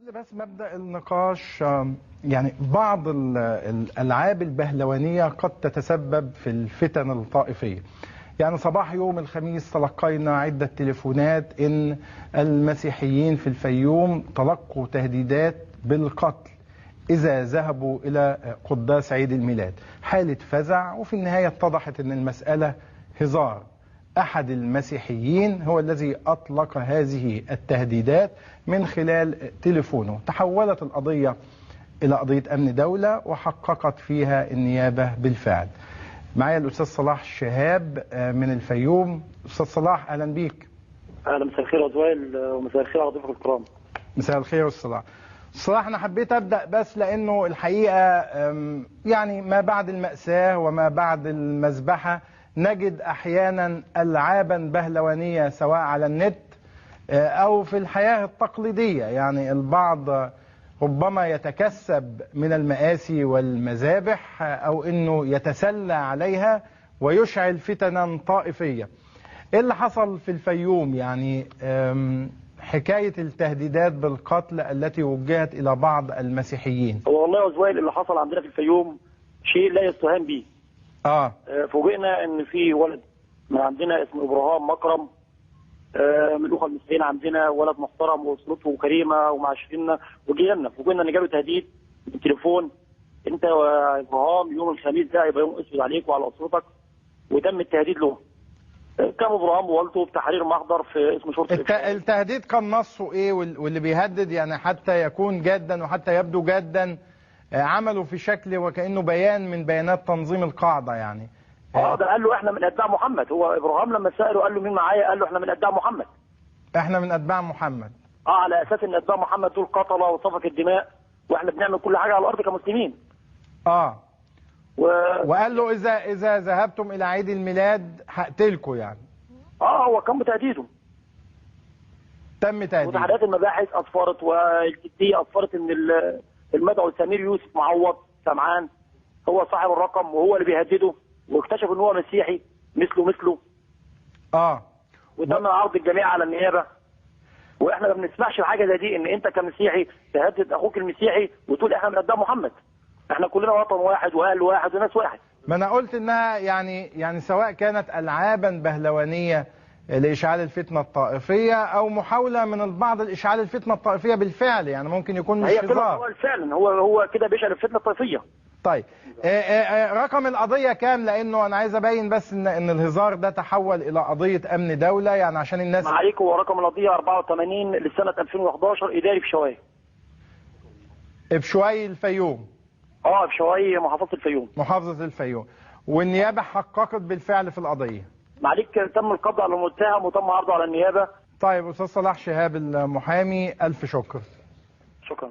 قبل بس مبدأ النقاش، يعني بعض الألعاب البهلوانية قد تتسبب في الفتن الطائفية. يعني صباح يوم الخميس تلقينا عدة تليفونات إن المسيحيين في الفيوم تلقوا تهديدات بالقتل إذا ذهبوا إلى قداس عيد الميلاد، حالة فزع، وفي النهاية اتضحت إن المسألة هزار. أحد المسيحيين هو الذي أطلق هذه التهديدات من خلال تليفونه. تحولت القضية إلى قضية أمن دولة وحققت فيها النيابة بالفعل. معايا الأستاذ صلاح شهاب من الفيوم. أستاذ صلاح، أهلا بيك. أهلا، مساء الخير يا زويل، ومساء الخير على ضيوفك الكرام. مساء الخير أستاذ صلاح. صلاح، أنا حبيت أبدأ بس لأنه الحقيقة يعني ما بعد المأساة وما بعد المذبحة نجد أحيانا ألعابا بهلوانية سواء على النت أو في الحياة التقليدية. يعني البعض ربما يتكسب من المآسي والمذابح أو أنه يتسلى عليها ويشعل فتنا طائفية. إيه اللي حصل في الفيوم؟ يعني حكاية التهديدات بالقتل التي وجهت إلى بعض المسيحيين. هو والله يا زويل اللي حصل عندنا في الفيوم شيء لا يستهان به. فوجئنا ان في ولد من عندنا اسمه ابراهام مكرم، من الاخوة المسيحيين عندنا، ولد محترم واسرته كريمة ومعاشريننا وجيراننا. فوجئنا ان جاله تهديد بالتليفون، انت يا ابراهام يوم الخميس ده هيبقى يوم اسود عليك وعلى اسرتك، وتم التهديد له. كان ابراهام ووالده بتحرير محضر في اسم شرطه. التهديد كان نصه ايه؟ واللي بيهدد يعني حتى يكون جادا وحتى يبدو جادا عملوا في شكل وكأنه بيان من بيانات تنظيم القاعدة. يعني ده قال له احنا من اتباع محمد. هو ابراهام لما سأله قال له مين معايا؟ قال له احنا من اتباع محمد. احنا من اتباع محمد. على اساس ان اتباع محمد دول قتلة وسفك الدماء، واحنا بنعمل كل حاجة على الارض كمسلمين. وقال له اذا ذهبتم الى عيد الميلاد هقتلكم يعني. هو كان بتهديده. تم تهديده. وتحريات المباحث اصفرت، والجدية اصفرت ان المدعو سمير يوسف معوض سمعان هو صاحب الرقم وهو اللي بيهدده، واكتشف ان هو مسيحي مثله. وتم عرض الجميع على النيابة. واحنا ما بنسمعش بحاجة زي دي، ان انت كمسيحي تهدد اخوك المسيحي وتقول احنا من اتباع محمد، احنا كلنا وطن واحد واهل واحد وناس واحد. ما انا قلت انها يعني سواء كانت العابا بهلوانيه لإشعال الفتنة الطائفية أو محاولة من البعض لإشعال الفتنة الطائفية بالفعل، يعني ممكن يكون مش هزار. هو فعلا هو كده بيشعل الفتنة الطائفية. طيب رقم القضية كام؟ لأنه أنا عايز أبين بس إن الهزار ده تحول إلى قضية أمن دولة، يعني عشان الناس. معاليك، هو رقم القضية 84 لسنة 2011 إداري بشواي. بشواي الفيوم. بشواي محافظة الفيوم. محافظة الفيوم، والنيابة حققت بالفعل في القضية. معلك تم القبض على المتهم وتم عرضه على النيابة. طيب أستاذ صلاح شهاب المحامي، ألف شكر. شكرا.